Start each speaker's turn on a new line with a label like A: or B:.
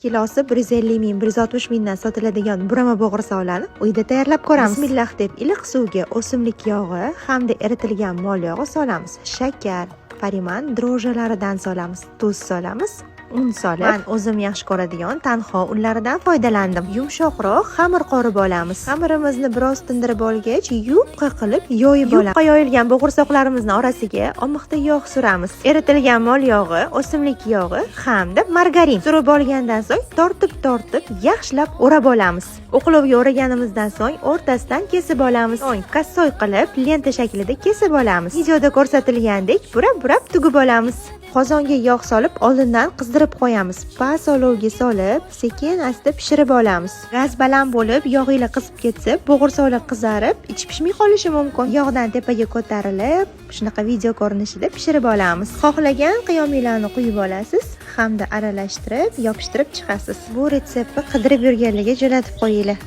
A: Kilosi 150 ming, 160 mingdan sotiladigan burama bo'g'irsoqlarni uyda tayyorlab ko'ramiz. Bismillah deb iliq suvga o'simlik yog'i hamda eritilgan mol yog'i solamiz. Shakar, pariman drojjalaridan solamiz, tuz solamiz, un solib, man o'zim yaxshi ko'radigan tanho unlaridan foydalandim. Yumshoqroq xamir qorib olamiz. Xamirimizni biroz tindirib olgach, yupqa qilib yoyib olamiz. Yupqa yoyilgan bo'g'irsoqlarimizni orasiga omixta yog' suramiz. Eritilgan mol yog'i, o'simlik yog'i hamda margarin surib olgandan so'ng tortib-tortib yaxshilab o'rab olamiz. O'qlovga o'raganimizdan so'ng o'rtasidan kesib olamiz. So'ng косой qilib lenta shaklida kesib olamiz. Videoda ko'rsatilgandek burab-burab tugib olamiz. Qozonga yog' solib, oldindan qizdirib qo'yamiz. Past olovga solib, sekin asta pishirib olamiz. Gaz baland bo'lib, yog' ila qizib ketsa, bo'g'irsoqlar qizarib, ichi pishmay qolishi mumkin. Yog'dan tepaga ko'tarilib, shunaqa video ko'rinishida pishirib olamiz. Xohlagan qiyominglarni quyib olasiz hamda aralashtirib, yopishtirib chiqasiz. Bu retseptni qidirib yurganlarga jo'natib qo'yinglar.